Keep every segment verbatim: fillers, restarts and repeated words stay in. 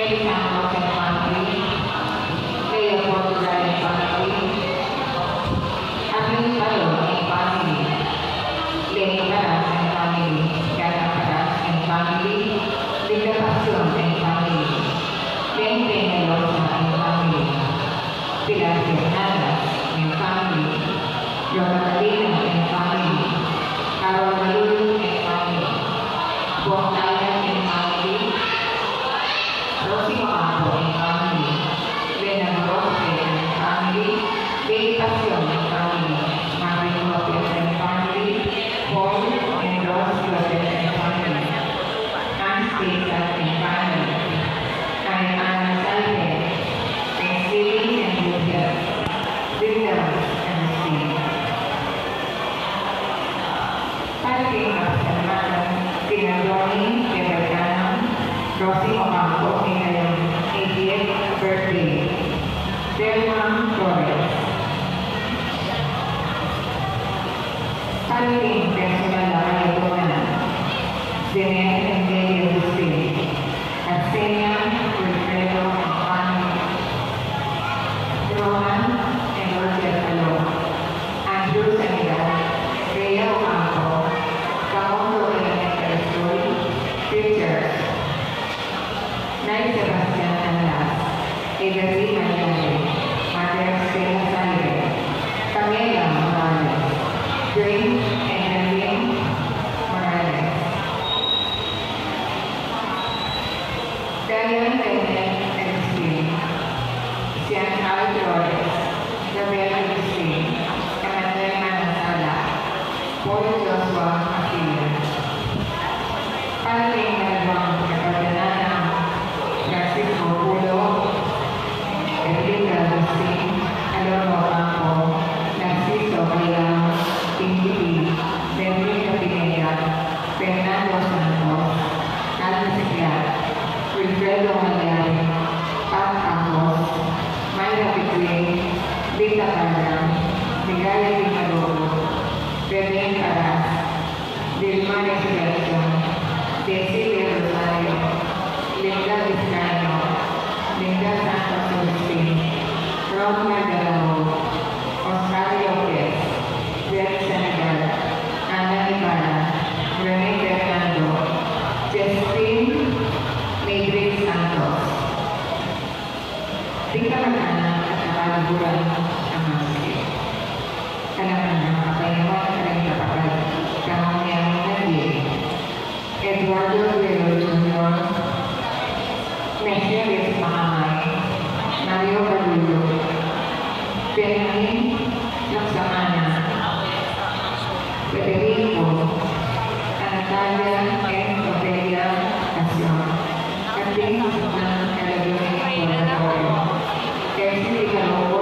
Santos and family, Leo Portugal and family, Amin Palo and family, Leni Paras and family, Gana Paras and family, Linda Pasion and family, Leni Peñalosa and family, Pilar Fernandez and family, Roma Catalina and family, Carol Malulu and family, Bong Taylan and family, Rosie Ocampo and family, Lena Grospe and family, Baby Pasion and family, Marvin Lopez and family, Paul and Rose Lopez and family, Hans Baker and family, Ana Ana Salve, Thanksgiving and Good Health, Linda and Steve. Pati ng kapasalamatan kina Donnie Gaetano, Rosie Ocampo, kanilang eightieth birthday. Delma Torres. Pati ng personal na kaibigan, Jeanette and Lady Agustin, Arsenia, Wilfredo, Juan, Roman, and Roger Salom, Andrew Sanidad, Rhea Ocampo, Kamondo Elementary School, teachers, Nay Sebastian Canlas, Everly Mañale, Mother Stella Saire, Pamela Morales, Dwayne and Evelyn Morales, Diane Lynette Agustin, Sian Al Flores, Gabriel Agustin, Emmanuel Manasala, Paul Joshua Maciel. Pati ng dalawang kapatid na Francisco Pulo, Enrique Agustin, Alonso Ocampo, Narciso Bayao, Pinky P, Benedict Pineda, Fernando Santos, Carlos Siquia, Wilfredo Malyari, Pat Campos, Myra Picuin, Lita Barra, Ligaya Timalugo, Bebeng Paras, Vilma Resurreccion, Desi Del Rosario, Linda Vizcaino, Linda Santos Agustin, Ron Magdalao, Oscar Lopez, Zed Sanidad, Ana Ibarra, Rene Fernando, Justin Mildred Santos. Ding kamag-anak at kaluguran a masakit. Alang angga makapayaman karing kapatad, kamangyang na Eduardo Guerrero Junior, Mercedes Macamay, Mario Badullo, Benjamin Laksamana, Federico, Natalia and Ofelia Asion, at ding susunan kay Laguna Purgatorio, Percy Tigaroco,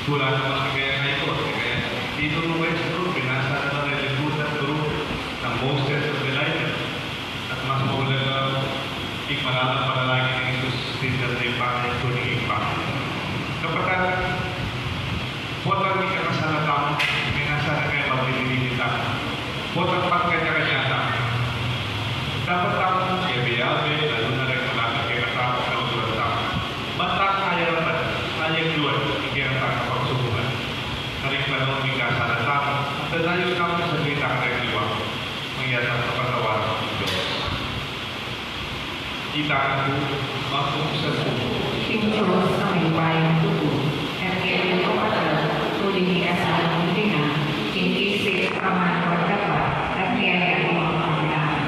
Wala naman kaya nga ito, kaya dito mo kayo sa group, binasa na ng religious group ng Moses of Elijah. At mas mahalaga, tigmalalang panalangin ng Jesus, tinda na yung pangit ko ng ipa. Kapatid, potang mi kakasalatan, binasa na kaya maglilihita. Potang pagkanya-kanya na. Dapat tamu, yabe-yabe, lalu na rin malapit kaya katapos na lugar tamu. Bantang kaya naman, kaya duwan, hindi kaya katapos pagsubukan. Karing panaun mi kakasalatan, at dadayo tamu sa salita ng Diwa. Mangyari ang kapatawaran ng Diyos. Kita na po, magpupusat po. King Diyos, ang may bayang tubo, at kaya rin kapatid, tuloy ni kasalang hindi na, king isip, kamay, pagkapa, at kaya rin ang mga kailangan.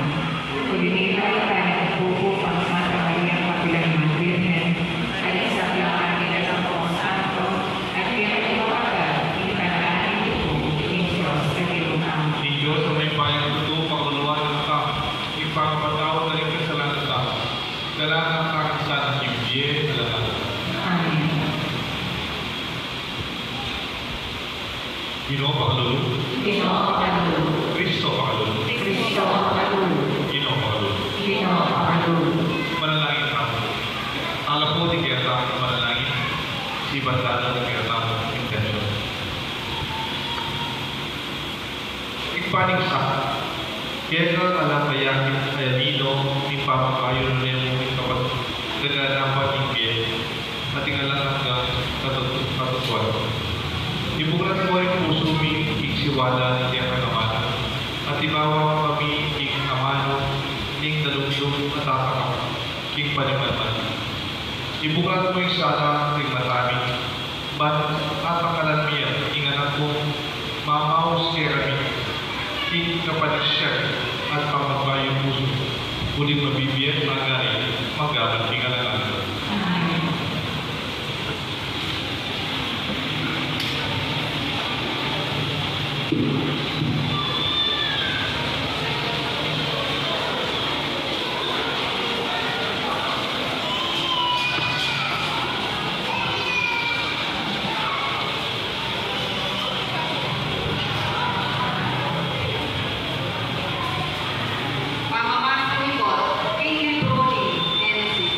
Tuloy ni Maria, kaya rin po po, pang Santa Maria, kapilang Birhen, at sa kailangan nila sa Santo, at kaya rin kapatid, ipanalangin niyo po, king Diyos, sa Diyos. King Diyos, ang may bayang tubo, pakaluluan ng tao, ipagpatawad na rin kasalanan sa kailangan tayo sa ibie na lahat. Amen. Ginu, pakalulu. Ginu, pakalulu. Kristo, pakalulu. Kristo, pakalulu. Ginu, pakalulu. Ginu, pakalulu. Manalangin tamu. Ala po di kaya tamu manalangin. Si Bantala di kaya tamu intention. Ing paniksa, kekang alang kayakit a yadino ning pamagbayu na nemu ning kapaganapan ning bie, at ing alang anggang katutu-, katutuan. Ibuklat mu ing pusu mi king siwala ning kekang amanu, at ibawa mu kami king amanu ning dalumdum a tatakam king panimalmal. Ibuklat mu ing sala ning mata mi, ban atakalan mi ya ing anak mung mamaus kekami king kapanisian at pamagbayung pusu, uling mabibie at magari magabang king alang angga. Amen. Pamamasa ni Paul, king libro ning Genesis.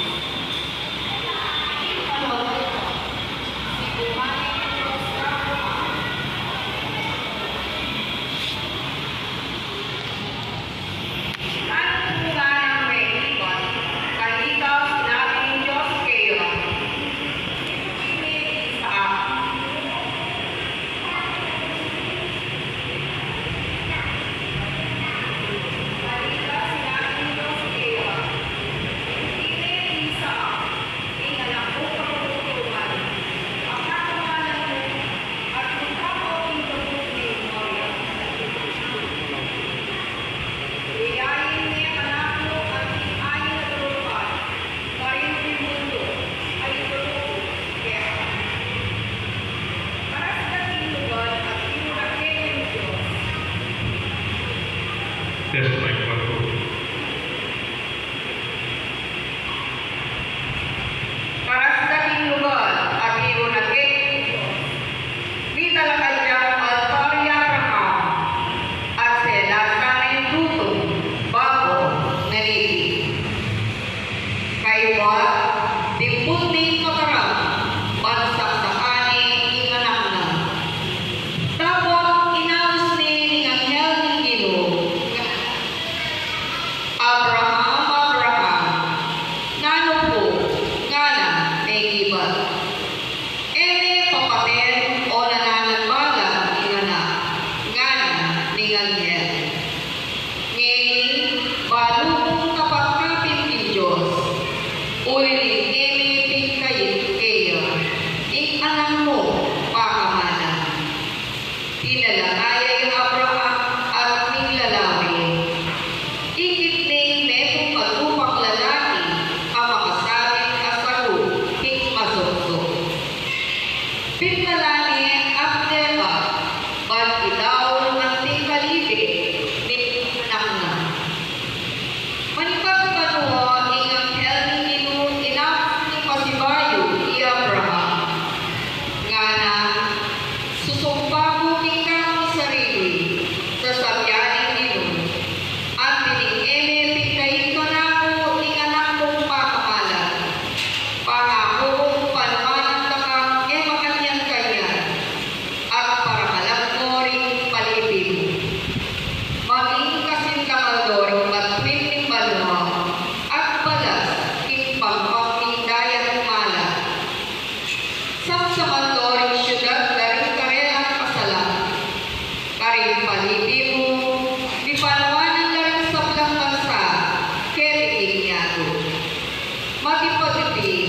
Makipagiti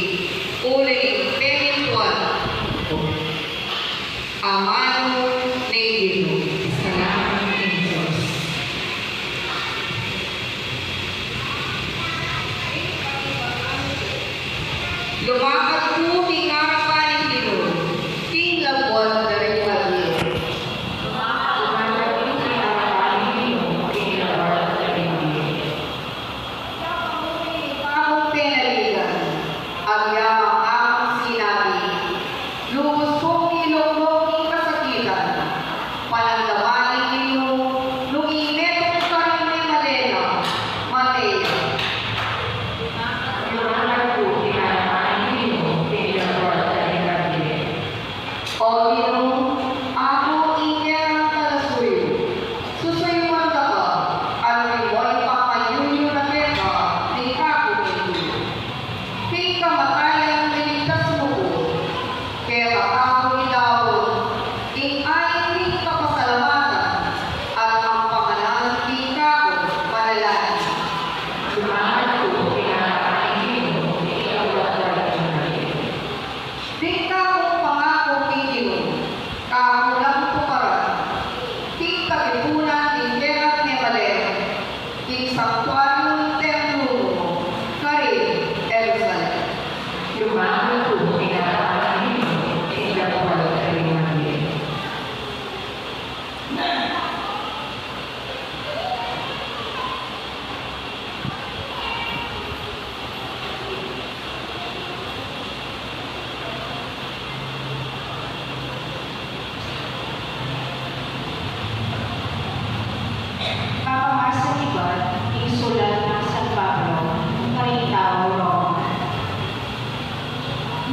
uling pemintuan. Amanu ning Ginu. Salamat king Dios. Lumakad ku king arapan ning Ginu, king labuad na ring mabie. Lumakad ku king arapan ning Ginu, king labuad na ring mabie. Kapamung penaligan, agyang akung sinabi, lubus kung niluklo king kasakitan, panandaman ning Ginu, nung ing metung karin memalen na, mate ya. Lumakad ku king arapan ning Ginu, king labuad na ring mabie. O Ginu, aku ing kekang talasuyu, susuyuan da ka, at ing ipangayuyu na keka ning kaku ning tutu. King kamatayan liligtas mu ku, keka kaku idaun ing ain ning kapasalamatan, at ing panganan ning kaku manalangin. Lumakad ku king arapan ning Ginu, king labuad na ring mabie. Ding kakung pangaku king Ginu, kaku lang tukaran, king kagipunan ning kekang memalen, king santuaryu ning templu mu, karin Jerusalem. Lumakad ku king arapan ning Ginu, king labuad na ring mabie. Papamasa ibat ing sulat nang San Pablo karing taga Roma.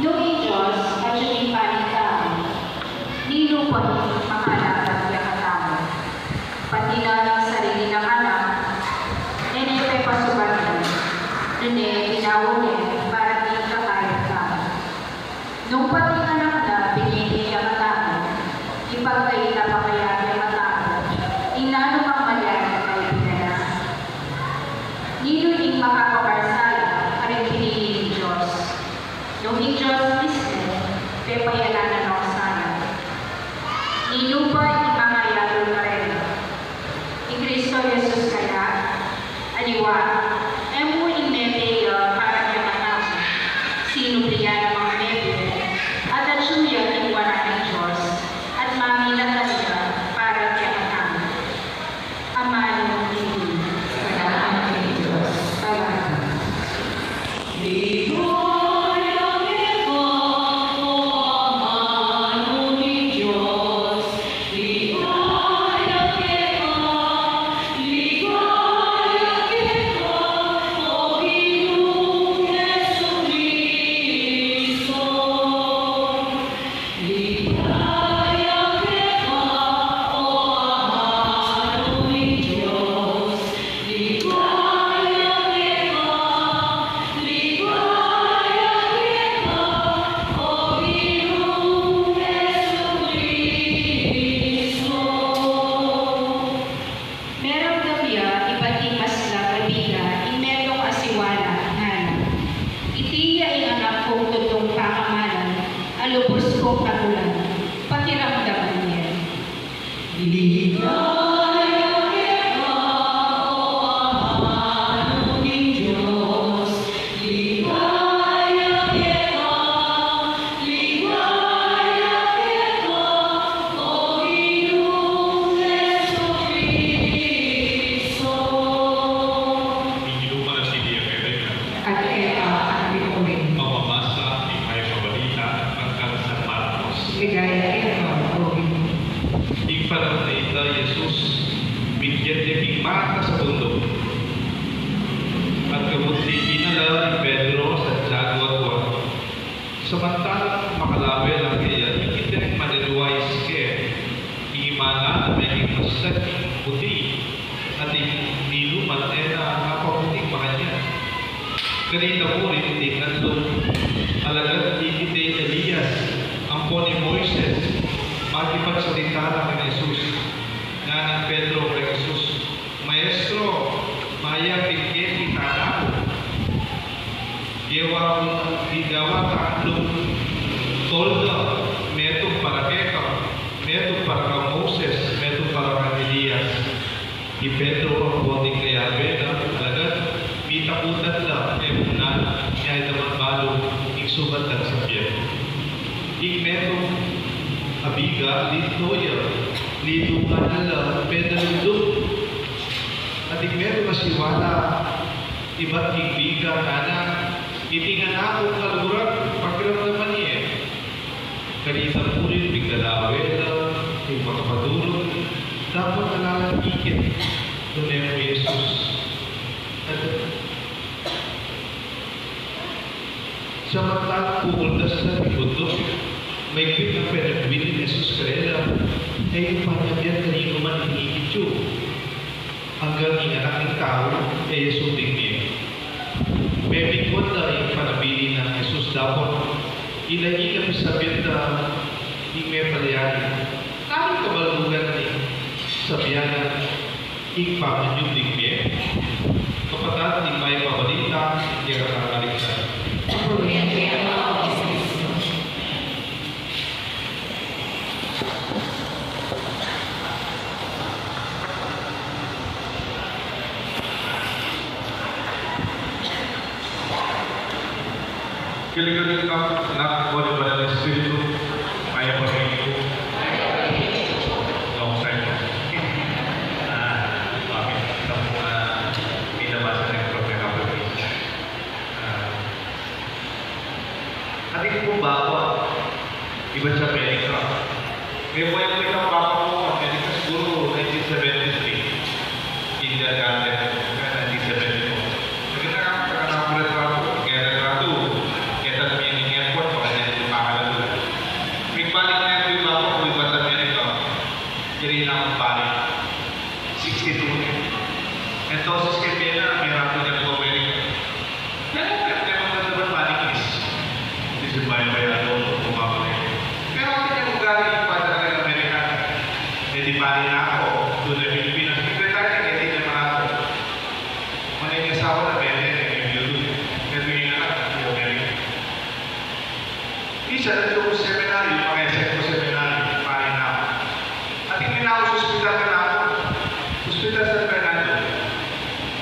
Nung ing Dios atyu ning panindahan, ninu pa ing makalaban kekatamu? Pati na ing sarili nang anak, e ne pepasukan, nune binawi ne para king kakayap tamu. Nung pati ing anak na binye ne kekatamu, ipagkait na pa kaya kekatamu ing nanumang malyaning kaibigan na? Ninu ing makapaparsaya karing pinili ning Dios? Nung ing Dios mismu pepayalanan na sana, ninu pa ing mangayatul karela? I Cristo Jesus kaya? Aliwa, e mu ing mebie ya para kekatamu, sinubli ya namang mebie, at atyu ya king wanan ning Dios, at mamilatal ya para kekatamu. Amanu ning Ginu. Salamat king Dios. Salamat. Ligaya keka, o Amanu ning Dios. Ligaya keka, ligaya keka, o Ginung Jesukristo. Ligaya keka, o Amanu ning Dios. Ligaya keka, ligaya keka, o Ginung Jesukristo. Meramdam ya ibat ing maslak a bida ing metung a siwala, ngana, iti ya ing anak kung tutung pangamalan, a lubus kung tangulan, pakiramdaman ye. Ligaya keka, o Amanu ning Dios. Ligaya keka, ligaya keka, o Ginung Jesukristo. Ing Ginu manatili ya kekayu. At keka mu rin. Pamamasa ning Mayap a Balita tungkul kang San Marcos. Ligaya keka, o Ginu. Ing panahun a ita, i Jesus, mikyat ya king matas a bunduk. At kapud king kina la i Pedro, Santiago, at Juan. Samantalang makalawe la keya, ikit deng manaliwais ke ing imana na meging masak king puti, at ing ninuman e na kapaputi makanyan. Kanita mu rin iting atlu, alagad ikit deng Elias ampon i Moises, makipagsalita la kang Jesus. Ngana nang Pedro kang Jesus, Maestro, mayap ing keti tatamu. E Wa, di gawa tanglung tolda, metung para keka, metung para kang Moses, metung para kang Elias. I Pedro ampon ding kayabe na, alagad mitakutan la, e, muna, nya ida man balu ing sumantag sa pie. Ing metung a biga, linto ya, lidungan na la, pedalugdug. At ing metung a siwala, ibat king biga, ngana, iti ngan kung kaluguran, pakiramdaman ye. Kanita pu rin, pigdalawe la, ing makapadurut, dapot nalalantikit, nune mu Jesus. At samantala pumuldas la king bunduk, maigpit nang penagwili nang Jesus karela, e yu pa nyabian karin man ing ikit yu. Anggang ing Anak ning Tau, e ya sundin ne. Mebingkon da ing panabilin nang Jesus dapot ila-ila pisabian da ing mepalyari. Nanu ing kabaldugan ning sabian na ing pamanyubling mie? Kapatad, ing mayap a balita ning kekatang kaligtasan. King lagyu ning Ibpa, Anak, ampon ning Banal a Espiritu, mayap a balita. Long time. Ah, bakit? Ito po na pinabasa ng Propeta Luis. Ah, Atin pung bapa, ibat ya Amerika. Kaya po yung itang bapa ko, Amerika siguro nineteen seventy-three. Kindergarten, kaya nineteen seventy-four. Nakita ka, nakita ka ng retrato, kaya retrato, kaya tanong niya yung airport, baka niya yung pangalan doon. May balik na yung bapa ko, ibat Amerika. Yari na akong balik. Sixty-two na. Entonces, kaya pena, may rato niya po Amerika. Pero, pero, pero, pero, pero, panikis. Hindi siya bayan-bayan ako, bumabalik. Pero, ang kanyang ugali, yung bata na Amerikano. Eh, di bali na ako, doon na Pilipinas. Secretary, eh, di naman ako. Manay niya asawa na, bete, eh, may biyudo. Pero yung anak, yung Amerika. Minsan, nandun ko sa seminaryo, mga esek ko seminaryo, pari na ako. At hindi na ako sa ospital na ako. Ospital San Fernando.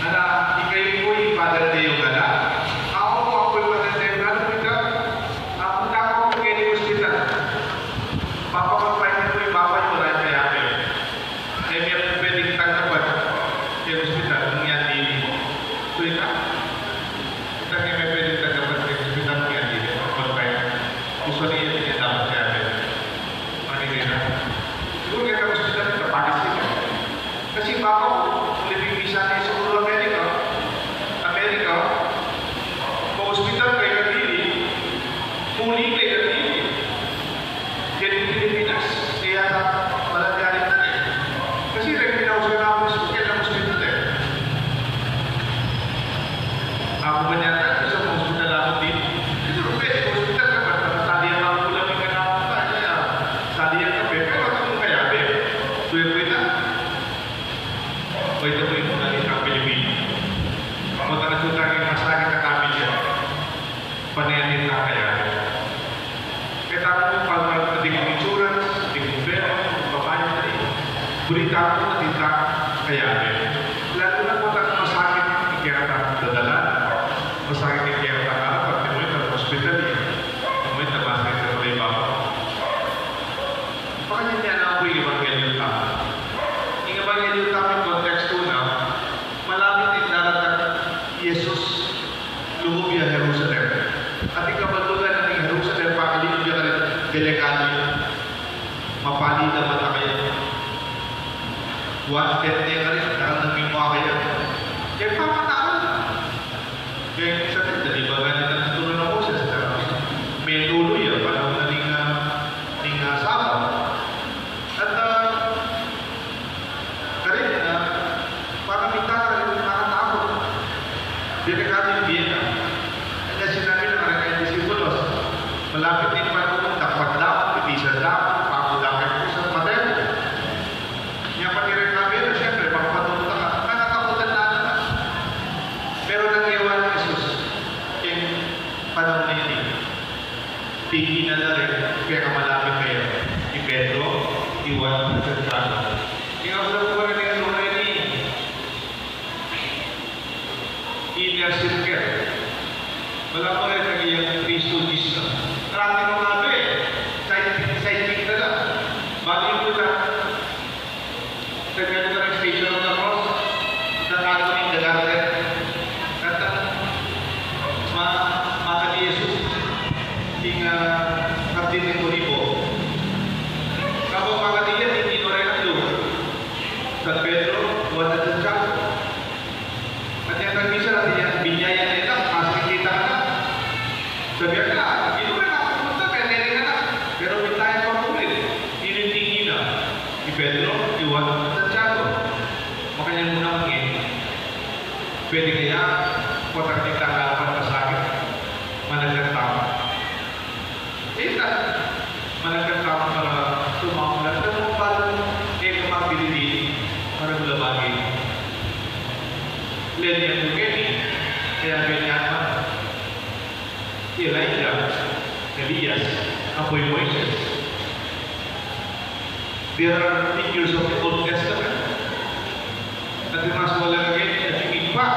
Ala, ikayu pu i Father Teo Gala? Ako pu, ako pu i Father Teo Gala. Punta, ah, punta ako pu keni ospital. Papakonfine na pu i bapa yu, wala yang kayabe. E mi pu pwedeng tanggapan keng ospital, nung yan dili. Kuya ka? Kita kaya may pwedeng tanggapan keng ospital, nung yan dili. Papakonfine. Usually, yan, yan dapat kayabe. Manila. Siguro kaya kang ospital, kita panis din. Kasi baka, kung libing bisa na siguro Amerika, Amerika, pa ospital kayu na dili, muli kayu na dili. Kaya Pilipinas, kaya ta, walang galing na rin. Kasi regular ko sa namin, kaya lang ospital eh. Ako ba niya, sa mga ospital ako din? Siguro pwede, ospital ka ba? Sali ang mga kulang yung kanapon ka, kaya sali ang kape, pero ako yung kayabe. Kuya, kuya, o ito po yung mga itang Pilipino. Ako talaga tayo yung masakit ang kami dyan. Panenit na kaya. Kaya tamu pang ating insurance, ating gobyerno, babae na rin. Buri tamu na kita kaya. Lalo na kung tamu masakit, ikiyata dadala. Masakit ikiyata nga, pati mo yung hospital eh. Mo yung tabasa yung sa pala yung baba. Pakanya niya na po yung ebanghelyo tamu. Yung ebanghelyo tamu, yung konteksto na, malapit yung daratang Jesus lugub ya Jerusalem. At ing kabandugan na ning Jerusalem, pakalingub ya karin, delikadu ya. Mapali da mata kaya. Wanted ne karin, daratang mimua kaya. Kaya pamatakut. Kaya sa atin, dali ba nga nagtuturo na Moses, ah, may tuloy, ah, panahon na ning, ah, ning, ah, Sabbath. At, ah, karin, ah, parang minta na rin, parang takot. Delikado yung bie na. Kaya sinabi na nga rin kay disipulos, malapit na yung panahon, dakpat lang, titisan lang, pakulang kayo sa patay. Nya pati rin kami, siyempre, pagpatuloy na ka, nakatakutan na naman. Pero nang ewan ni Jesus, yung Panahun na ini, titingnan na rin, kaya kamalapit kaya, i Pedro, i Juan, at Santiago. Ing abla ku pa rin ing lugar ini, inner circle. Wala pa rin naging Kristo Jesus na. Parati mo nga ba eh, side, side gig na lang. Bali yung kita, Sa Venezuela Station of the Cross, the Catholic, the Garden, at, uh, ma-, makadi Yesus, king, uh, Hardin ng Olivo. Kapag makadi yan, hindi mo rin ang lugar. San Pedro, Juan at Santiago. At yang nagmisa natin, yang binyayan na ina, mas nakita ka na. Sabi ka, "Hindi ko na nakapunta, kaya nene ka na." Pero may tayo pa po rin. Inintingi na ni Pedro, Juan, at Santiago. Makanya mo naman eh. Pwede kaya, kotak kita harapan masakit. Managkat tama. Ita, managkat tama para tumawag na. Ito mo pala, eh, kung mapili din, para gulabagi. Lenya ku keni, kaya kaya naman. Elijah, Elias, apoy Moises. There are figures of the Old Testament. At mas wala lagi, at yung iba.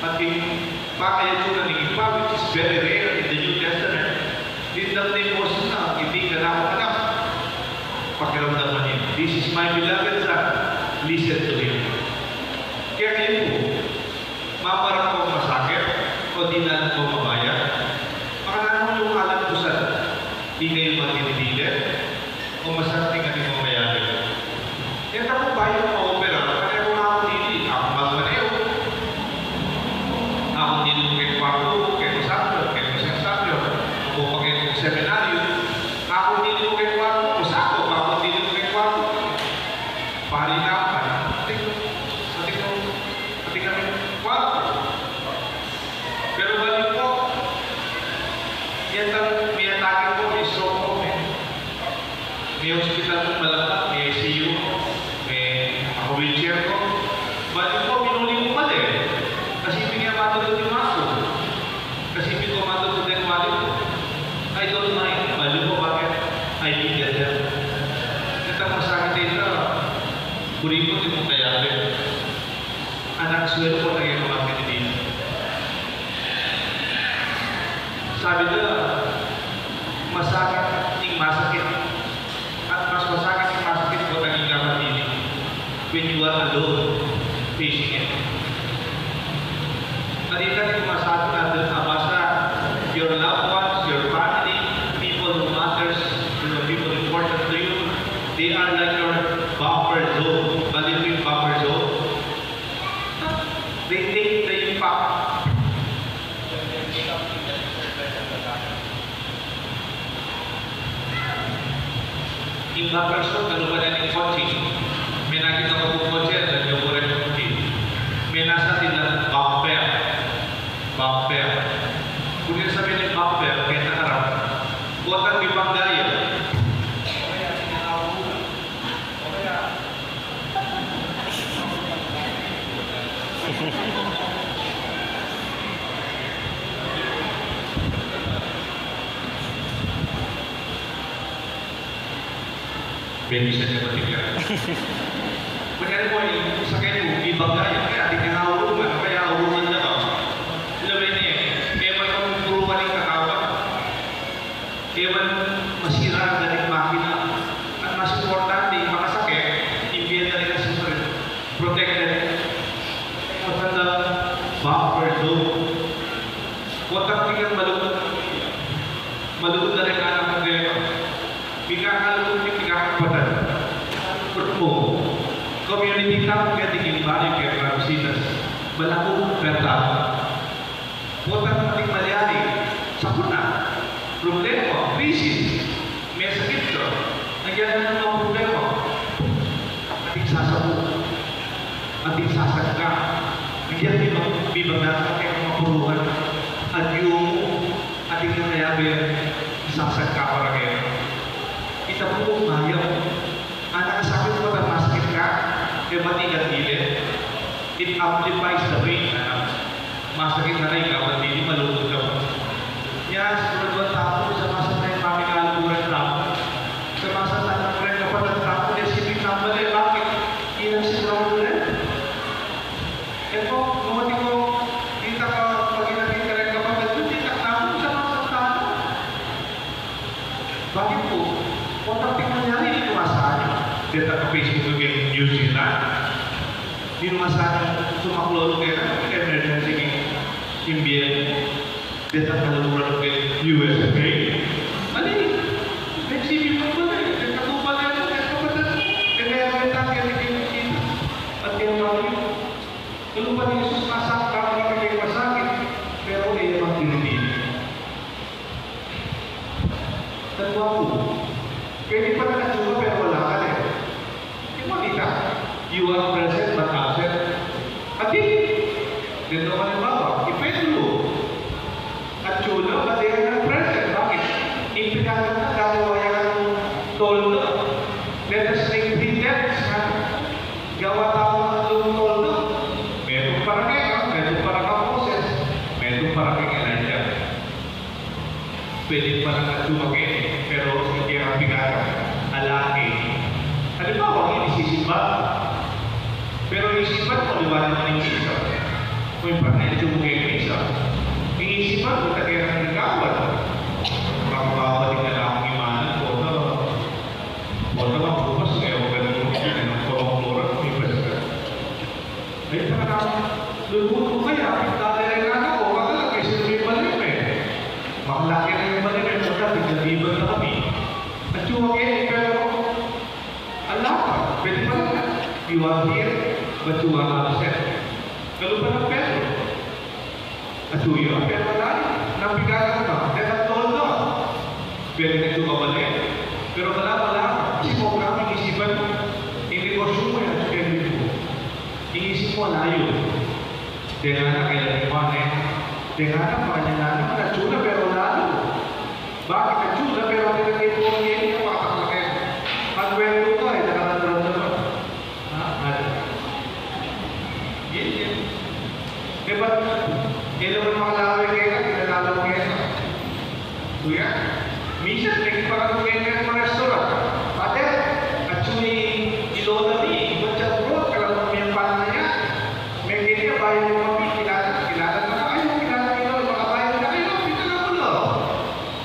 At yung pakayat ko na yung iba, which is very rare in the New Testament. Linda ni Moses na, hindi ka na ako anak. Pakiramdaman niya, "This is my beloved son, listen to him." Kaya ngayon po, mamarang ko masakit, o di na lang ko mabaya, makananong yung alam ko sa di kayo magdidile, o masakit nga di mo mayari. Yan ako bayo ko opera, kaya ko nga ako dili, ako magmaneho. Ako dili ko kay kwarto, kay masakit, kay masakit, ako pa kay seminaryo, ako dili ko kay kwarto, o sako, ako dili ko kay kwarto. Pari na ako, pati ko, pati ko, pati kami, kwarto. Pero balik po, yan ang may atake po, stroke po, eh. May hospital po, malapit, may I C U, may ako wheelchair po. Balik po, minuli ko pala eh. Kasi hindi nga matulog yung aso. Kasi hindi ko matulog yung wallet ko. I don't mind. Balik po, bakit? I need that help. Ito masakit ito. Kuripot yung kaya rin. Anak, swero ko na yung mga pinili. Sabi nila, masakit yung masakit. At mas masakit yung masakit ko naging kapatid. When you are alone, facing it. Nalita ni masabi natin, abasa, your loved ones, your family, people who matters, you know, people important to you, they are like your buffer zone. Bali mo yung buffer zone? They take the impact. Ing buffer zone, kalupa na ning kotse. May nakita ko pung kotse, at yung kurek kotse. May nasa tila buffer. Buffer. Kung yung sabi ng buffer, kaya nakarap. Kotang di panggaya. Benisan niya matiga. Kunyari po, yung sakay mo, ibang gaya, kaya di ka naurungan, kaya urungan na ka. Alam mo yun eh, kaya man ang puruan yung katawan. Kaya man masira ang dating makina. At mas importante, yung makasakit, yung biyan na rin ang susunod. Protected. Matanda, buffer zone. Watak tingin malugod. Malugod na rin ang problema. Pika kalugod, pika kapatid. Grupo. Community tau, kaya tingin balik kaya Rositas. Malako, pero tau. Potang ating malyari, sakuna, problema, krisis, may sakit ka, nagyan ka ng mga problema, ating sasabu, ating sasagka, nagyan di ba, di ba nga, ating mga puruhan, at yung ating nangyayari, sasagka para kayo. Kita po, mayam, anak, sakit mo, masakit ka, kaya matigas gilid, it amplifies the pain, anak. Masakit na rin, E po, nung atin ku, ditak a paginapi kareng kapatad ku, ditak na ku, sa mga santana. Bakit po? Kontra ting nangyari, dinumasan. Ditak a Facebook ku keng New Zealand. Dinumasan, sumaklolo kaya, emergency king, king bie. Ditak a kaluguran keng U S A. Ali, next city pa pala e. Ditak a tupa na yan, ditak a kapatad. Kaya ditak, kaya ditak, kaya ditak. At kaya Kalupa ni Jesus, masakit, masakit, pero e ya magdiridirik. Tatwa ku, pwede pa na atsu ka pero wala ka ne. Di ba kita? You are present but absent. Ati, dito ka na ba? I Pedro. Atsu la, but they are not present. Bakit? Ing pigagam na, dati wala yang toldo. Let us make pretense, ha? Gawa tamu ng toldo. Metung pa reng, ha? Metung pa reng Moses. Metung pa reng Elijah. Pwede pa reng atsu keni, pero ing kekang pigagam, ala keni. Halimbawa, ngeni, sisimba. Pero ing isipan mu, aliwa naman ing misa. Kung ing pangatsu mu keng misa, ing isipan mu, taga reng Ligawan. Baka babalik na lang ang imanan ko, no? O, tama, bukas, e, wag ka na muna, e, nang pamangkuran, may basta. Ay, tama, luluto kaya, pintala na lang ako, wag ka lang, kasi may balim e. Makalaki na yung balim e, pagka tigaliban na kami. Atsu keni, pero Ala, pwede pala na. You are here, but you are absent. Kalupa nang Pedro. Atsu ya, pero ala, nang pigagam na, ditak toldo. Pwede na atsu ka bale. Pero wala, wala. Kasi mo, grabe, isipan. Ing negosyu mu yan, pwede mo. Ing isip mu, ala yu. Teka na, kailan yung pa, e? Teka na, pakanyan na, atsu na, pero ala yu. Bakit atsu na, pero atin na kaya po ang yeli, kapatak na kaya. Magkwento ka, e, nakatatran naman. Ha? Ano? Yan, yan. Diba? E naman makalaway kaya, kinalalaw kaya. Kuya, minsan, naging parang kaya kaya sa restaurant. Father, atsu ni Ilona mi, ibat siya bro, kailangan mo yung panaya. May kaya, bayo mo kami, kilala, kilala na ba? Ay, kilala nyo, makabayo na kayo, kita na mo, no?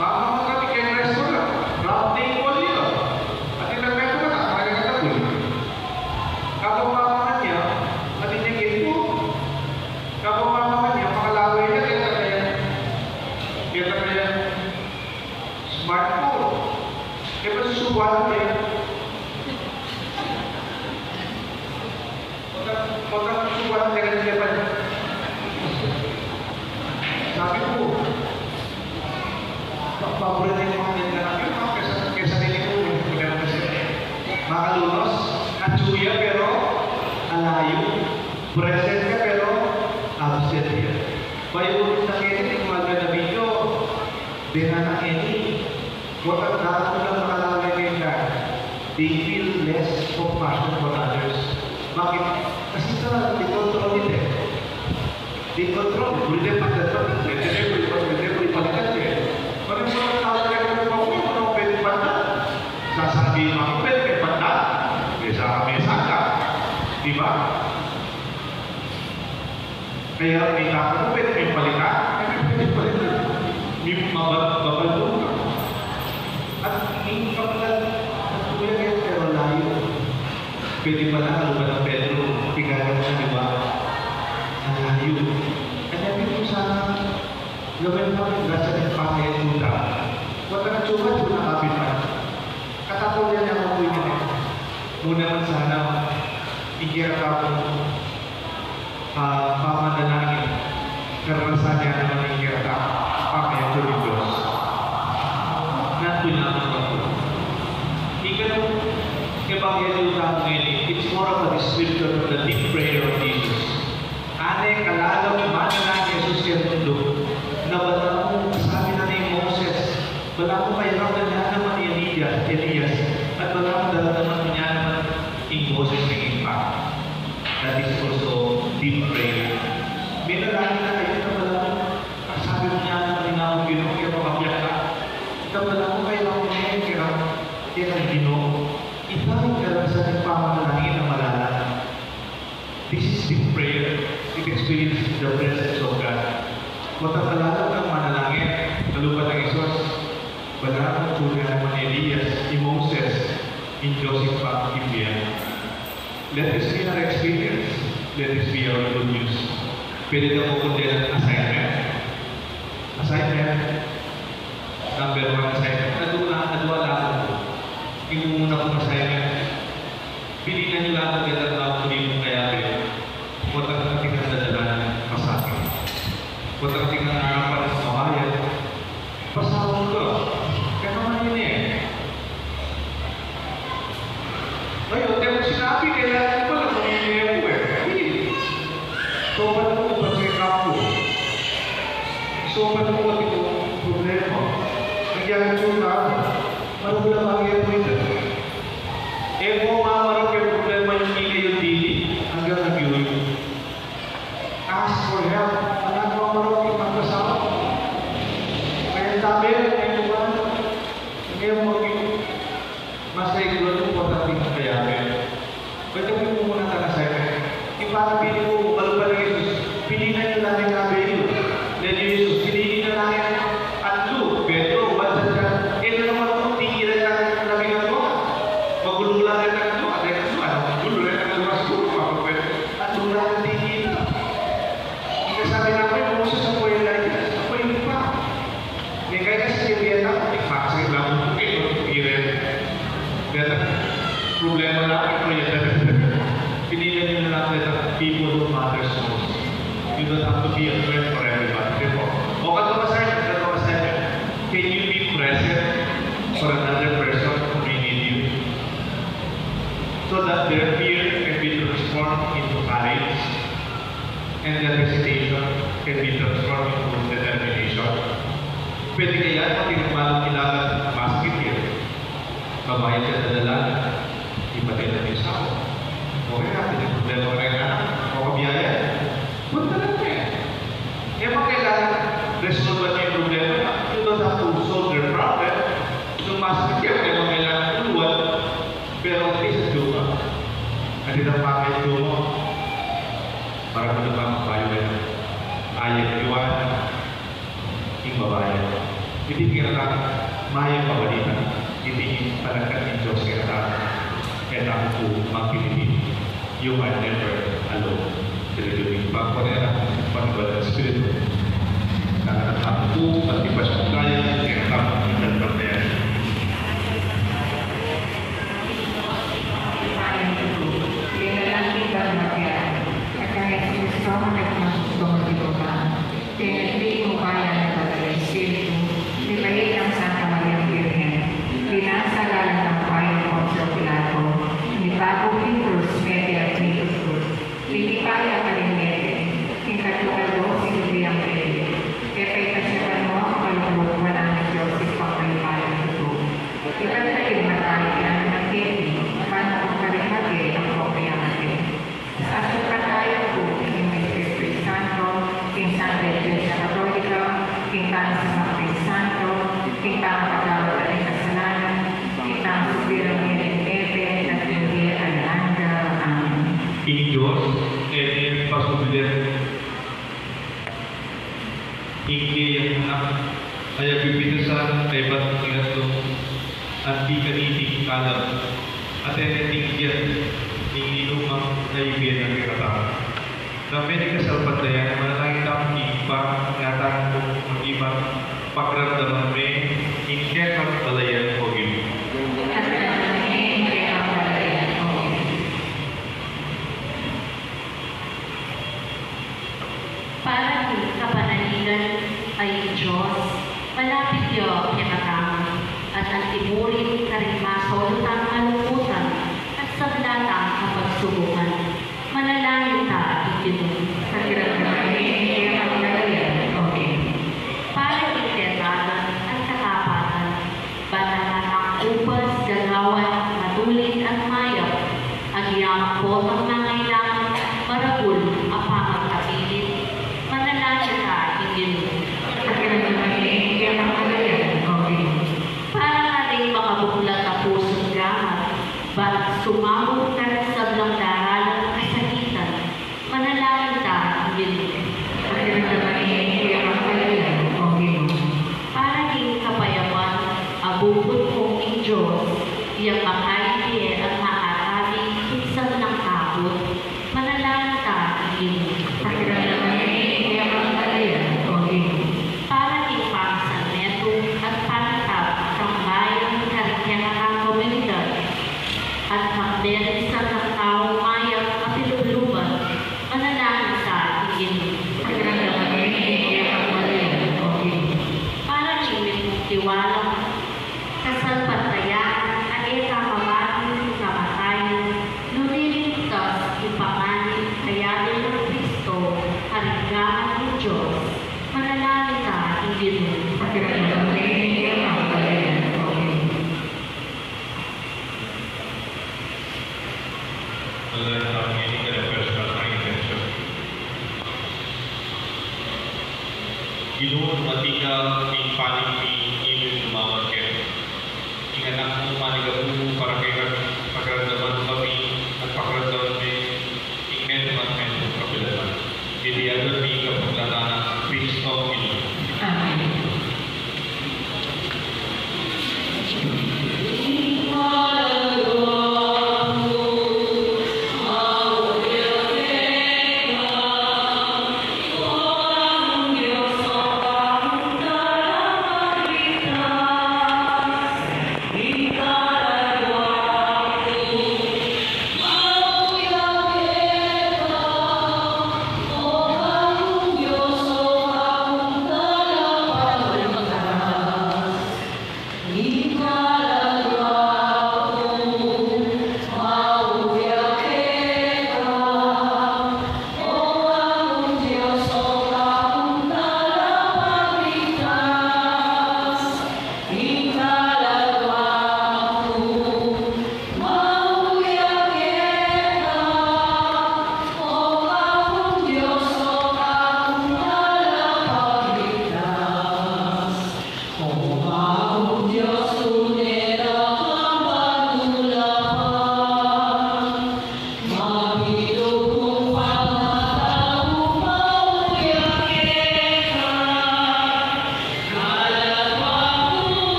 Mama mo kami keng restaurant, round table yun. At ilang metro ka na, kaya ka na po. Kapag mama niya, at inyang ito, kapag mama niya, makalaway niya, kaya kaya, kaya kaya, smartphone. Kaya pa susubuan niya. Pagka, pagka subukan ka rin naman. Sabi ko, pa-, paborito yung mga naglalaki, no? Kesa, kesa nila ko, eh, wala kasi. Makalunos, atsu ya, pero alayu. Present ka, pero absent ya. Bayu ko rin nakita, yung mga ganda video. Then, anak ini, Matanda na lang, makalaway kaya, they feel less compassion for others. Bakit? Kasi sa, di control nila e. Di control. Pwede pa, pwede pa, pwede pa, pwede pa, pwede pa, pwede pa. Sasabi mo, pwede pa, pwede pa. Di ba? Kaya may taku, pwede kayang palitan. Pwede palitan. May mabal-, babal po. At may kapatad, at kuya, kaya pero layo. Pwede pala, ano ba ng Pedro? Tingnan mo na, di ba? Ang layo. Kaya sabi ko sana, gawin pa rin, nasa ng pangayuda. Huwag ka na tsumat, huwag na kapit pa. Katapos yan ang amoy niya. Muna man sana, ikirap ako. Ah, pamanalangin, karanasan ya naman ing kekang pamanyakit ning Dios. Nandun lamang ako. Ika nung ebanghelyo tamu ngeni, it's more of a description of the deep prayer of Jesus. Ane kalalam manalangin Jesus keng mundu, na balamu, sabi na ni Moses, balamu kaybat na naman ni Elias, Elias, at balamu daramdaman na naman ing boses ning Ibpa. That is also deep prayer. Manalangin na kayu na balamu, sabi mu na, "Ina, Ginu, kaya pakabiyak ka." Ita balamu kaya lang mo niya, kaya, kaya Ginu. Ita ing karasan ning pamanalangin a malalam. This is deep prayer. Experience the presence of God. Potang malalam nang manalangin, kalupa nang Jesus, balamu nang Elias, i Moses, ing Dios ing pangkibyan. Let this be our experience. Let this be our good news. Pwede na po kung assignment. Assignment. Number one assignment. Adwa, adwa lang po. Ing mumuna pong assignment. Pilinan niyo lang po ang taong pwede mong kayabe. Potang atingan dadalan, masakit. Potang atingan arapan, mabayad. Pasawa ka. Kaya naman yun eh. Ngayon, kaya mo sinabi, kailangan ko pala, mamili ako eh. Hindi. Sobrang ko, pa-check up ko. Sobrang ko, pati ko, problema. Nagyagat yung tao. Marugla ba ang ito ito? E mo mamarap yung problema yung ingay yung dili hanggang nagyuyo. Ask for help. Anak mo marap yung magkasawa. Kaya tabi, kaya mo ba? Kaya mo mag-, mas regular yung importante yung kayabe. Pwede mo muna tayo sa akin. Yung parang pili ko, balu pa ni Jesus, pili na yung lamang kayabe yun. Then yung Jesus, pinili na lang yan. Atlu, Pedro, Juan, Santiago, e na naman kung tingilan ng labi ng Dua. Magulo lang ang Dua, ang Dua, ano, magulo lang ang Dua, siguro, mapapwede. Atlu lang ang tingilan. Ang sabi namin, kung gusto sa kuya lang yan, sa kuya pa. May kaya kasi yung yan ako, ipaksa yung labi ng kuya, yung pikirin. Kaya problema lang, pero yan, pilihan nyo na lang the people who matters most. You don't have to be a friend for everybody. Di po? O, katong assignment, katong assignment. Can you be present for another person who may need you? So that their fear can be transformed into courage, and their hesitation can be transformed into determination. Pwede kaya pati kung paano kailangan maskit yan. Babayad ka sa dalan, ipatay na yung asawa. O kaya, pwede problema ka rin anak, o kabiyaya. Punta na mo eh. Kaya pag kailangan resolve yung problema, you don't have to solve their problem. So, mas kaya kaya kailangan tulungan, pero at least sa jowa. At ito pa kay jowa, para mo naman magbayo na. Ayaw iwan. Ing babayi. Iti ing kekatang mayap a balita, iti ing panagkat ning Dios kekatang, kekatang pu mangkiliti. You are never alone. Dili yu ing pagpanera, pagpanera ning Espiritu. Kekatang pu, pati pa siya kaya, kekatang ing pagpanera. Kaya iti ing upaya ning Espiritu, mibait nang Santa Maria Birhen, linasa lalam ning upaya nang Poncio Pilato, mipaku king krus, mete at mitutkud. Linipaya karin mete, king katlu a aldo, sinubli yang mete. E paitas ya banua, kalukluk wanan ning Dios, Ibpang mayupaya tutu. Ibat na rin matalik ya ning mete, ban pangkarikake, ampong miyamate. Sasakatayan ku king Espiritu Santo, king Santa Iglesia Katolika, king Santa Maria Santo, king pangapatawad da ring kasalanan, king pangasubi rang mie ring mete, at king bie alang angga. Amen. Ing Dios e ne pasublen ing keyang Anak a pipitasan kaybat king atlung anti kaniting kalam, at e ne tinggian ing ninumang a ibie na kekatamu. Nune ing kasalpantayanan, manalangin tamu king Ibpa, ngatang kung mag-ibat, pakiramdaman me ing kekang balayan, O Ginu. Pakiramdaman me ing kekang balayan, O Ginu. Para king kapanaligan a ing Dios, malapit ya kekatamu, at antimurin karing masaulutang kalungkutan at sabla tang kapagsubukan. Manalangin ta king Ginu. Pakiramdaman me ing kekang balayan, O Ginu. Para king ketagan at katapatan, ban nang ubas, gagawan, matulid at mayap, agyang potang nangailangan maragul a pamagkapilit, manalangin ta king Ginu. Pakiramdaman me ing kekang balayan, O Ginu. Para karing makabuklat a pusu at gamat, ban sumabug karing sablang daralan a kasakitan, manalangin ta king Ginu. Ginu, atin ka king panig mi, ing lumawag keka. Ing anak mu, manigabu mu para kekami, pakiramdaman mu kami, at pakiramdaman me ing metung at metung kapilan man. Iti adwan mi king kapamilatan nang Kristong Ginu mi. Amen.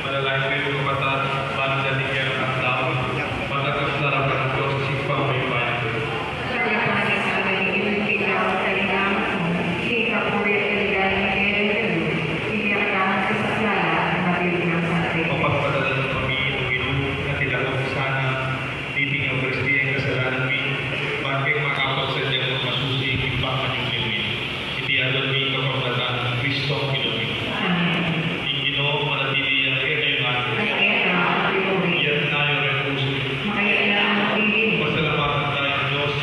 Manalangin kayu, kapatad, ban ing dalan ning kekang tau matanggap la king arapan ning Dios king pamagpapaian. Kaya panasabi ning ikaw sa inang, king kapurian at kaligayan ning Evangelyo, king kekang kasaplalan, ing mabibigyan sa atin. Mapagpadalan kami, O Ginu, at idala mu sana king Eukaristia ing kasalanan mi, ban kami makapagsadyang masusi king pamanyubling mi. Iti adwan mi kapamilatan nang Kristong Ginu mi. Amen. Ing Ginu manatili ya kekayu ngan. At keka mu rin. Iyatas yu ring pusu yu. Makayap na ang Panginoon. Pasalamatan taya ing Dios.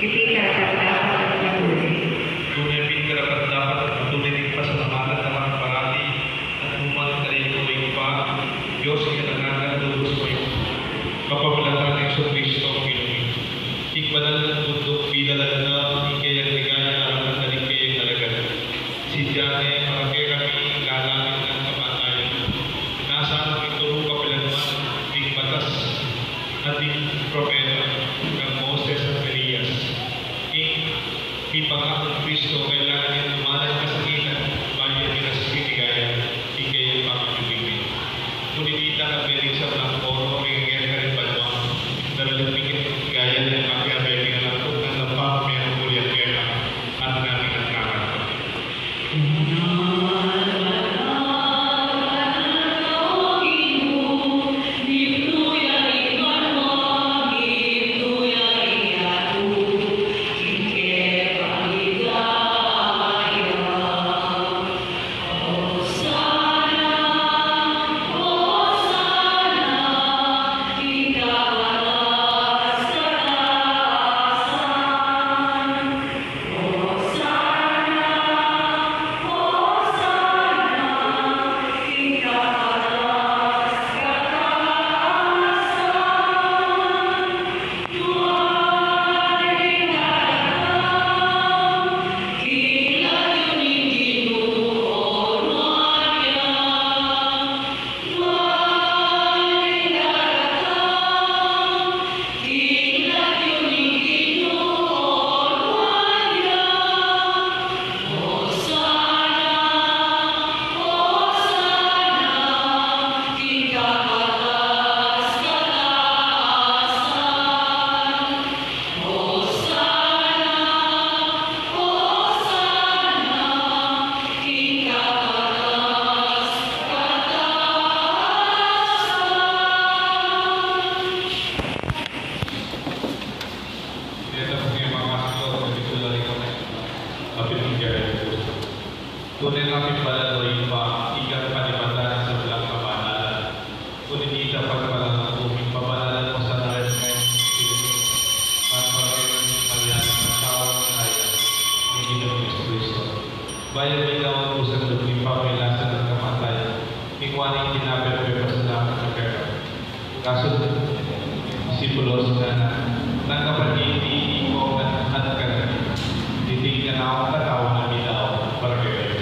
Iti karapat-dapat at matulid. Tune pin karapat-dapat at matulid ing pasalamatan da ka parati at nu man karin king Ibpa, Dios king alang angga, lubus mayupaya. Kapamilatan nang Jesucristo, Ginu mi. King banal a bunduk, binalan na ing keyang ligaya para king keyang alagad. Sindian ne para kekami ing lalam ning kamatayan. Nasa na ing turu kapilan man ning batas at ning propeta, kang Moses at Elias. Ing mipangakung Kristo, kailangan yang dumalan ing kasakitan, bayu ya miras ing ligaya king keyang pamanyubling mi. Ngunit ita, kabeng ing sablang koro, ring kekari banua, daralit mi king ligaya, ing makiabe king anak mu, nang lampa mi ing muli keka, at nami nang kakan. Kasu, disipulos na, nang kapatid, iti iko ngan at kanita, iti kanaku katawan a midaun para kekayu.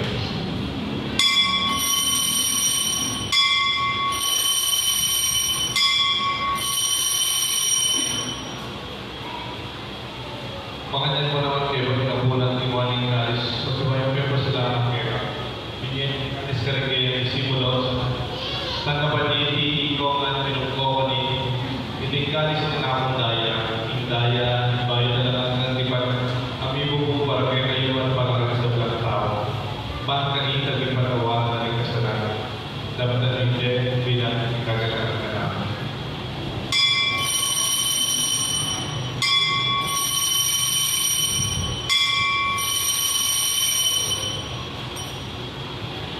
Makanyan mu naman kaya, pag napunan ing kalis, pagkabay mu, pepasalamat keka. Binie ing kalis karing kayang disipulos, nang kapatid, iti iko ngan minum ko kaniti, iti ing kalis ning Kanakung Daya, ing daya ning bayu alang anggang tipan, a mibubu para kekayu at para karing sablang tau, ban kanita mipatawad na ring kasalanan. Daptan yu iti bilang kaganakan kanaku.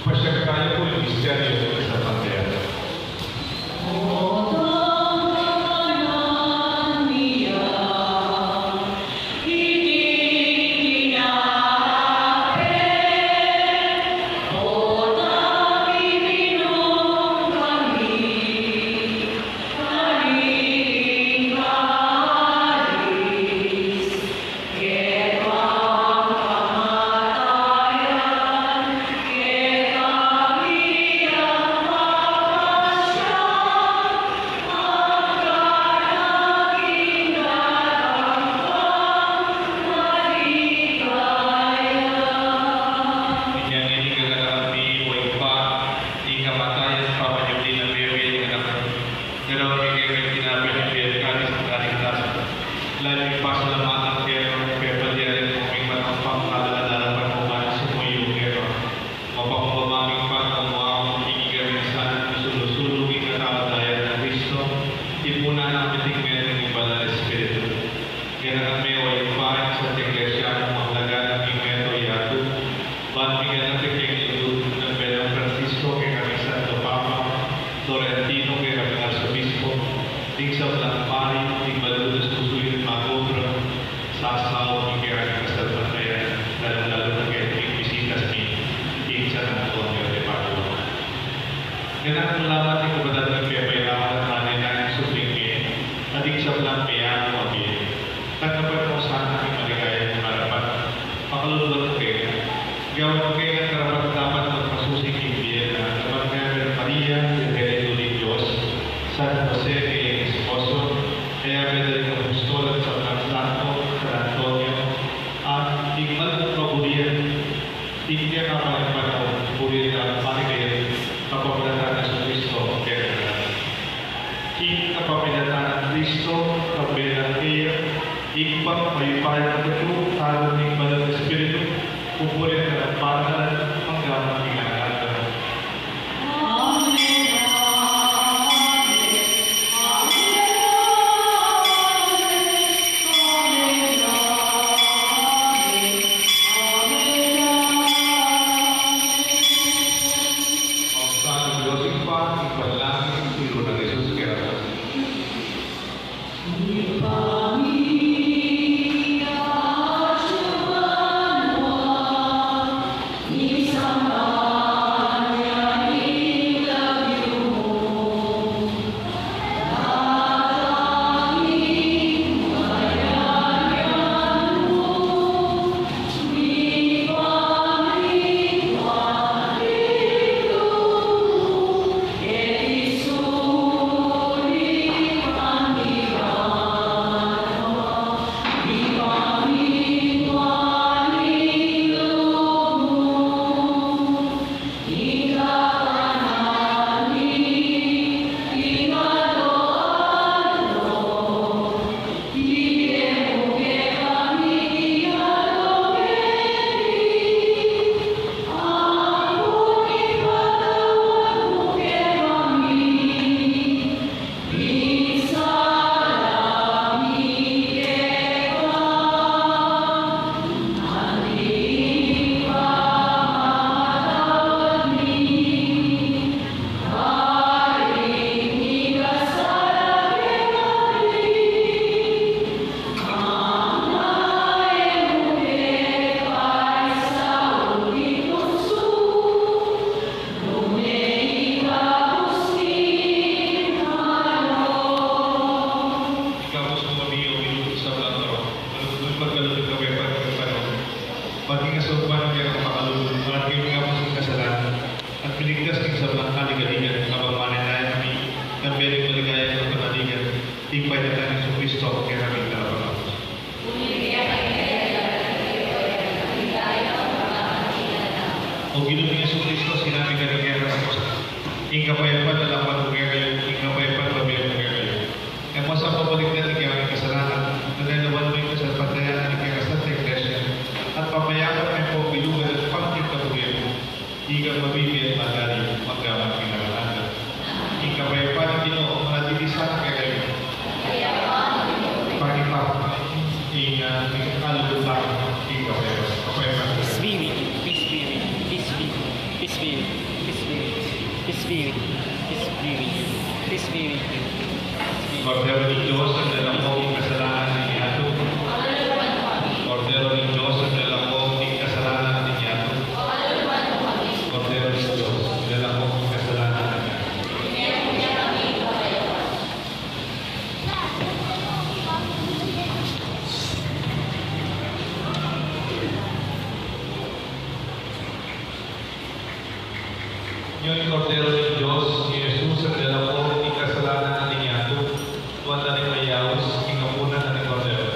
Pasyag tayu pu ing misteryu ning palataya. Inya ngeni, kaganakan mi, o Ibpa, ing kamatayan, pamanyubli na bie ning Anak mu. Ganakan mi keka ing tinape ning bie at kalis ning kaligtasan. Lalu ming pasalamatan keka, pepadian mu kaming matampang karing darapan mu ban sumuyu keka. Mapakumbaba ming Ibpa, ampon ikami sana sulu-sulu king katawan at daya nang Kristo, tipunan na king metung ning Banal a Espiritu. Ganakan me, o Ibpa, ing Santa Iglesia mung malaga king meto yatu, ban miganap king lugud nang Bebé Francisco, king Santo Papa, Florentino, king Arsobispo, ding sablang pari, ding balu a susuyu magobra, sasaut king kasalpantayanan, lalu-lalu na keti king bisitas mi king San Antonio de Padua. Ganakan mu la ring kapatad ming pepairapan at manenaya king supling mi, at ding sablang meangu a bie. Tanggapan mu sana king maligayang arapan, pakalulwan mu kami. Gawan mu kaming karapat-dapat magpasusi king bie, a dapat kaya Maria, Birhen Indu ning Dios, San Jose, kayang esposo, kaya daring apostol at sablang santo, San Antonio, at ing mal mung kaburian, ing kaya kapalipan mu, burian at paligayan, kapamilatan nang Jesucristo, kaya ing kapamilatan nang Kristo, kayabe na kaya, Ibpang mayupayang tutu, Anak, ning Banal a Espiritu, pupurian ka nang parangalan, manggaman king alang angga. Amen. Amen. Amen. Amen. Amen. Ang Santo Dios Ibpa, ing panalangin, tiru nang Jesus Cristo. Ing kapayapan na lakuan ku kekayu, ing kapayapan babie ku kekayu. E mu sa pabalikdan ing kekang kasalanan, nune lawan mu ing kasalpantayanan ning kekang Santa Iglesia, at papayapan me pu king lugal at pang king kaburian mu. Ikang mabibie at magari, magkamang king alang angga. Ing kapayapan ning Ginu manatili sana kekayu. Pakita ing, ah, ing kaluluwa, ing kapayapan. Kapayapan. Peace be with you. Peace be with you. Peace be with you. Peace be with you. Peace be with you. Peace be with you. Peace be with you. Peace be with you. Kordero ning Dios, ang lalako king kasalanan ning yatu. Kordero ning Dios, ang lalako king kasalanan ning yatu. Kordero ning Dios, ang lalako king kasalanan ning yatu. Ini ing Kordero ning Dios, i Jesus, a lalako king kasalanan ning yatu. Nuan tane ing mayaus king apunan ning Kordero.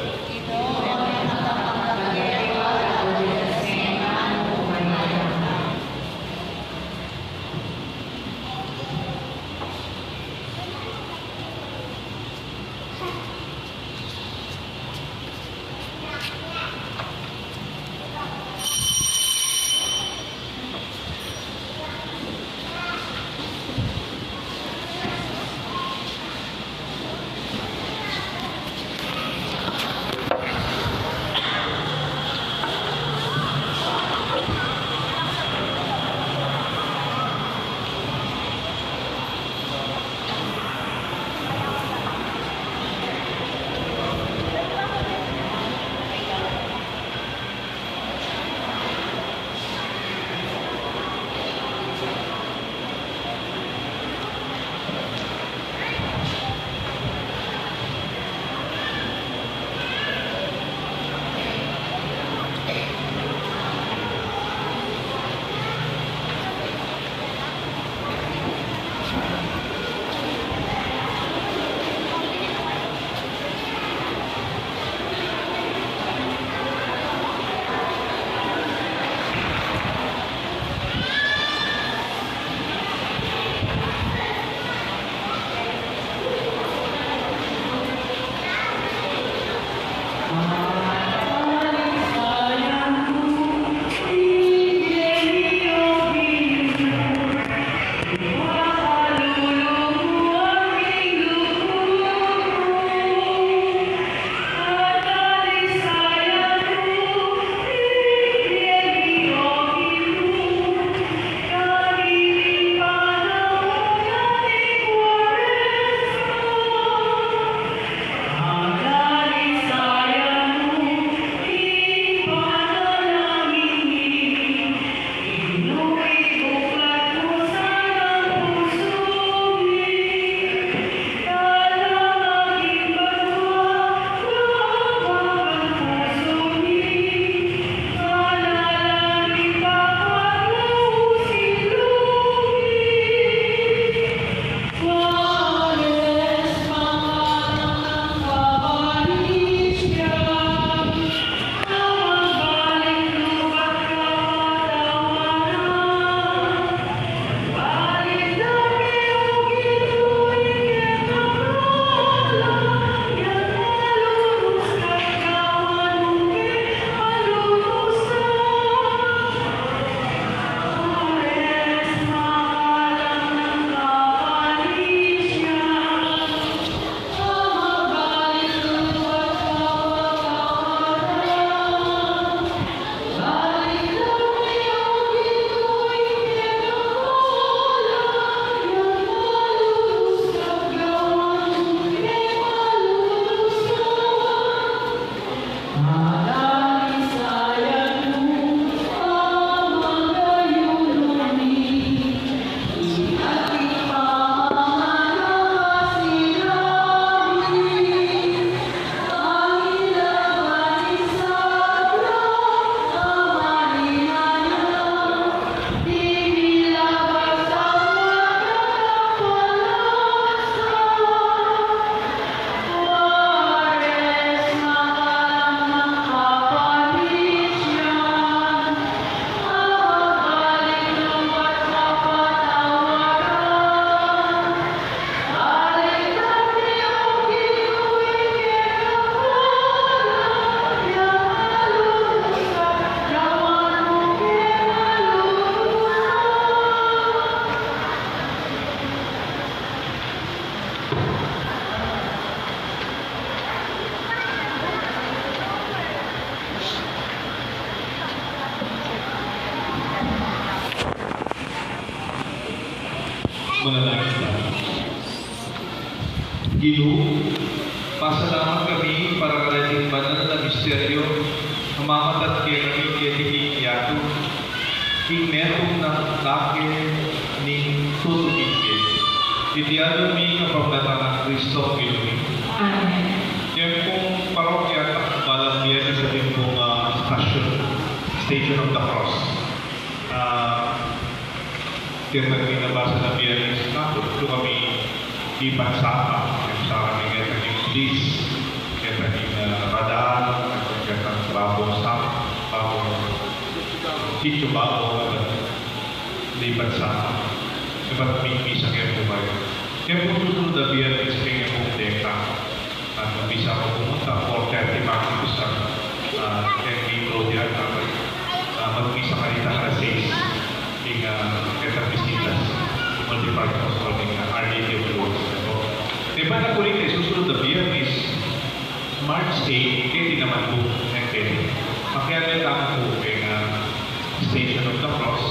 Ginu, pasalamat kami para kareng banal a misteryo a mamatat kekami keti king yatu, ing metung nang lake ning tutukin ke. Iti aduan mi kapamilatan nang Kristong Ginu mi. Amen. King parokya, balang Biyernes atin pung, ah, stasyon, Station of the Cross. Ah, Keta king nabasa na Biyernes, nanu, deng kami ipansapa, keta king, keta king pulis, keta king, ah, radar, keta king babung sapa, babung, sitio babung, ipansapa. Ibat mi, misa kaya po kayu. Kaya po susunod na Biyernes, kaya po deka. At magmisa ko pumunta, four thirty, mag-umpisa, ah, kaya may intro diyan, ah, ah, magmisa kanita alas sais, ing, ah, ketang bisitas, multi-purpose hall, ing, ah, Our Lady of Lourdes, ano. Diba na po rin, eh, susunod na Biyernes, March eight, keti naman po, eh, keti. Pakialam tamu po, eh, nga, Station of the Cross,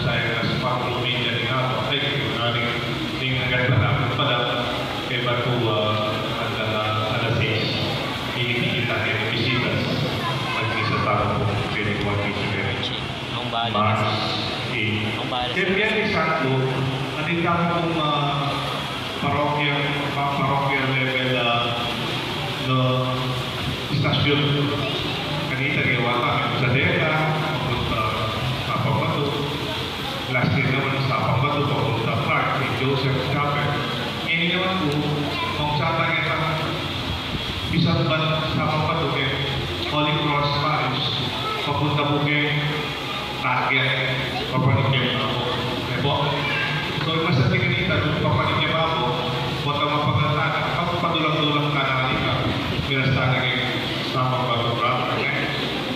sa alas kuwatro media ning abaw, ay, kunwari, ning agad pa naman pala, kaya ba po, ah, hanggang, ah, alas sais, iniimbita kaya ng bisitas, magmisa tamu po, pwede po ang bisitas. Ang bala. Mas, eh, Ang bala. Kaya biya ni Santo, andito tamu pong, ah, parokya, pa-, parokya level, ah, no, stasyon. Kanita, gewa kami sa Deka, papunta Sapang Bato. Last year naman, Sapang Bato, papunta Park, kay Joseph Chapel. Ngeni naman po, kung saan tayo sa, bisan pa Sapang Bato, kay Holy Cross Parish, papunta po kay Target, papanikim na po. Eh po. So, mas sa tingin nita, kung papanikim na po, kung tama pagkatana, pag padulang-dulang ka na kanita, miras na lagi, tama ba ito, brother? Eh?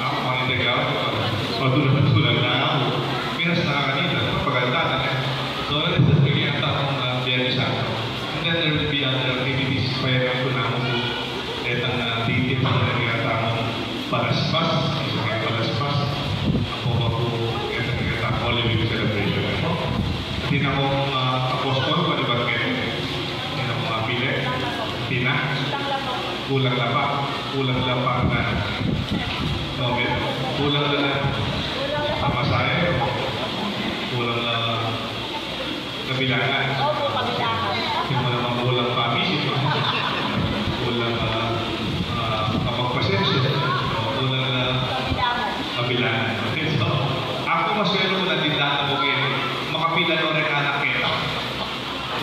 Ako, mga itagaw, padulang-dulang na ako. Miras na kanita, pagkatana, eh. So, yun, sa tingin nita, kung, ah, Biyernes Santo. And then, there will be other activities, pa yan ang tunamo po. Detang, ah, titin na rin yata mong palaspas, isa kayong palaspas. Ang po ba po, detang, detang Holy Week celebration na po. Atin akong, ah, apostol, palibat ngayon. Atin akong apile, atin na, kulang na pa, kulang na pa na, no, kulang na na, pamasahe, kulang na, Kabilangan. Opo, kabilangan. Yung mga magulang pa, misis, no? Kulang, ah, ah, kapagpasensya. Kulang na kabilangan. Okay, so, aku maswelo ku na tindahan ku kaya, makapila no rin anak kaya.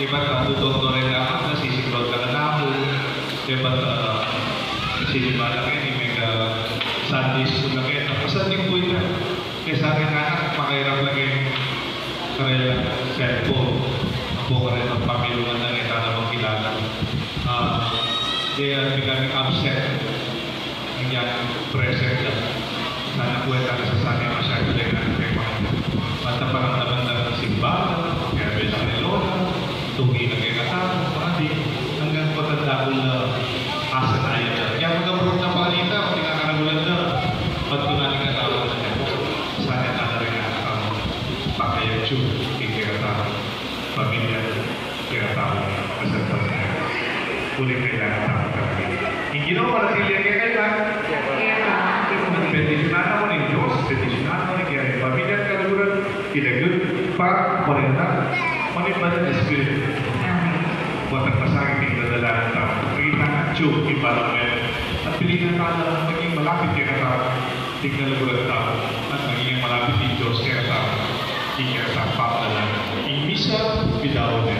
Diba, tutong no rin anak, nasisiklod ka na naku. Diba, ah, sinimba na kaya, may ka Sunday school na kaya. Tapos, ang linggo ito. Kaya sa akin, anak, makahirap lagi karela cellphone. Apo ka rin ang pamilya na kita na makilala. Ah, kaya becoming absent. Ang yan, present lang. Sana po ay talaga sa sana masyado rin ang tema. Basta parang naman ng simbahan, kaya bilang ni Lola, Tungi na kaya katamu, padi, anggang patanda ku la, asa na yan. Kaya mga burot na pangalita, pinakaragulan na, pagtungan ni katamu na niya po, sana tala rin na katamu, pakayatsu, kaya katamu, pamilya, kaya katamu, kasal pa na. Ulit kailangan tamu kami. Hindi na ako maratilyang kaya kailangan. Bendisyunan na ko ning Dios, bendisyunan na ko ning kaya pamilya, karagulan, Ilagud pa, Morena, Manimbal na Espiritu. Amen. Buat ang masakit, pinagdadalan tamu. Pagkita na, Diyo, ipalamel. At piliin na tamu maging malapit kaya tamu. Tingnan na bulan tamu. At maging malapit ni Diyos kaya tamu. Ika sa pagdalan. Ing misa, bidaw na.